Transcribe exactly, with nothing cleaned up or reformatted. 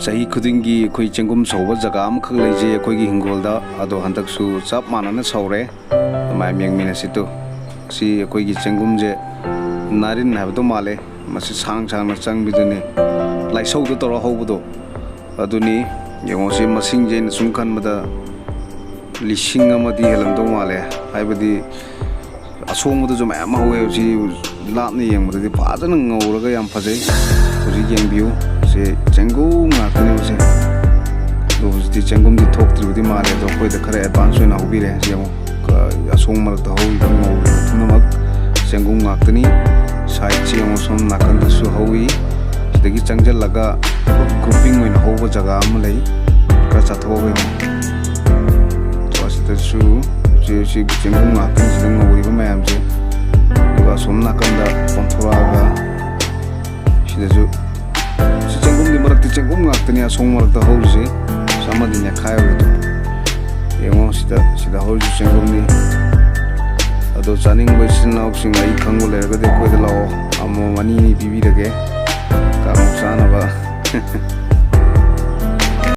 ꯆꯍꯤ ꯈꯨꯗꯤꯡꯒꯤ ꯑꯩꯈꯣꯏ ꯆꯦꯡꯒꯨꯝ ꯁꯧꯕ ꯖꯒꯥ ꯑꯃꯈꯛ ꯂꯩꯖꯩ ꯑꯩꯈꯣꯏꯒꯤ ꯍꯤꯡꯒꯣꯜꯗ꯫ ꯑꯗꯣ ꯍꯟꯗꯛꯁꯨ ꯆꯞ ꯃꯥꯟꯅꯅ ꯁꯧꯔꯦ꯫ ꯑꯗꯨꯃꯥꯏꯅ ꯌꯦꯡꯃꯤꯟꯅꯁꯤ ꯇꯨ꯫ ꯁꯤ ꯑꯩꯈꯣꯏꯒꯤ ꯆꯦꯡꯒꯨꯝꯁꯦ ꯅꯥꯔꯤꯟ ꯍꯥꯏꯕꯗꯣ ꯃꯥꯜꯂꯦ꯫ ꯃꯁꯤ ꯁꯥꯡ ꯁꯥꯡꯅ ꯆꯪꯕꯤꯗꯨꯅꯤ, ꯂꯥꯏꯁꯧꯗ ꯇꯧꯔ ꯍꯧꯕꯗꯣ꯫ ꯑꯗꯨꯅꯤ꯫ ꯌꯦꯡꯉꯣ, ꯁꯤ ꯃꯁꯤꯡꯁꯦ ꯑꯩꯅ ꯁꯨꯝ ꯈꯟꯕꯗ ꯂꯤꯁꯤꯡ ꯑꯃꯗꯤ ꯍꯦꯜꯂꯝꯗꯧ ꯃꯥꯜꯂꯦ꯫ ꯍꯥꯏꯕꯗꯤ ꯑꯁꯣꯡꯕꯗꯁꯨ ꯃꯌꯥꯝ ꯍꯧꯋꯦ꯫ ꯁꯤ ꯂꯥꯞꯅ ꯌꯦꯡꯕꯗꯗꯤ ꯐꯖꯅ ꯉꯧꯔꯒ ꯌꯥꯝ ꯐꯖꯩ꯫ ꯍꯧꯖꯤꯛ ꯌꯦꯡꯕꯤꯌꯨ, ꯁꯤ ꯆꯦꯡꯒꯨꯝ ꯉꯥꯛꯇꯅꯦꯕꯁꯦ꯫ ꯑꯗꯣ ꯍꯧꯖꯤꯛꯇꯤ ꯆꯦꯡꯒꯨꯝꯗꯤ ꯊꯣꯛꯇ꯭ꯔꯤꯕꯗꯤ ꯃꯥꯜꯂꯦ, ꯑꯗꯣ ꯑꯩꯈꯣꯏꯗ ꯈꯔ ꯑꯦꯗꯚꯥꯟꯁ ꯑꯣꯏꯅ ꯍꯧꯕꯤꯔꯦ꯫ ꯁꯤ ꯌꯦꯡꯉꯣ, ꯀ-, ꯑꯁꯣꯡ ꯃꯔꯛꯇ ꯍꯧꯔꯤꯕ ꯉꯧꯔꯤꯕ ꯄꯨꯝꯅꯃꯛ ꯆꯦꯡꯒꯨꯝ ꯉꯥꯛꯇꯅꯤ꯫ ꯁꯥꯏꯠꯁꯤ ꯌꯦꯡꯉꯣ, ꯁꯣꯝ ꯅꯥꯀꯟꯗꯁꯨ ꯍꯧꯏ꯫ ꯁꯤꯗꯒꯤ ꯆꯪꯁꯤꯜꯂꯒ ꯒ꯭ꯔꯨꯞꯄꯤꯡ ꯑꯣꯏꯅ ꯍꯧꯕ ꯖꯒꯥ ꯑꯃ ꯂꯩ, ꯈꯔ ꯆꯠꯊꯣꯛꯑꯒ ꯌꯦꯡꯉꯣ꯫ ꯑꯗꯣ ꯑꯁꯤꯗꯁꯨ ꯁꯤ, ꯁꯤ ꯆꯦꯡꯒꯨꯝ ꯉꯥꯛꯇꯅꯤ, ꯁꯤꯗ ꯉꯧꯔꯤꯕ ꯃꯌꯥꯝꯁꯦ꯫ ꯑꯗꯨꯒ ꯑꯁꯣꯝ ꯅꯥꯀꯟꯗ ꯑꯣꯟꯊꯣꯔꯛꯑꯒ ꯁꯤꯗꯁꯨ, ꯁꯤ ꯆꯦꯡꯒꯨꯝꯗꯤ ꯃꯔꯛꯇ ꯆꯦꯡꯒꯨꯝ ꯉꯥꯛꯇꯅꯤ, ꯑꯁꯣꯡ ꯃꯔꯛꯇ ꯍꯧꯔꯤꯁꯦ꯫ ꯑꯁ, ꯑꯃꯗꯤ ꯅꯦꯠꯈꯥꯏꯔꯨꯔꯦ꯫ ꯌꯦꯡꯉꯣ, ꯁꯤꯗ, ꯁꯤꯗ ꯍꯧꯔꯤꯁꯤ ꯆꯦꯡꯒꯨꯝꯅꯤ꯫ ꯑꯗꯣ ꯆꯥꯅꯤꯡꯕ ꯏꯆꯤꯟ ꯏꯅꯥꯎꯁꯤꯡ ꯑꯩ ꯈꯪꯕ ꯂꯩꯔꯒꯗꯤ ꯑꯩꯈꯣꯏꯗ ꯂꯥꯛꯑꯣ, ꯑꯃꯃꯝ ꯑꯅꯤ ꯑꯅꯤ ꯄꯤꯕꯤꯔꯒꯦ ꯀꯥꯡꯍꯧ ꯆꯥꯅꯕ꯫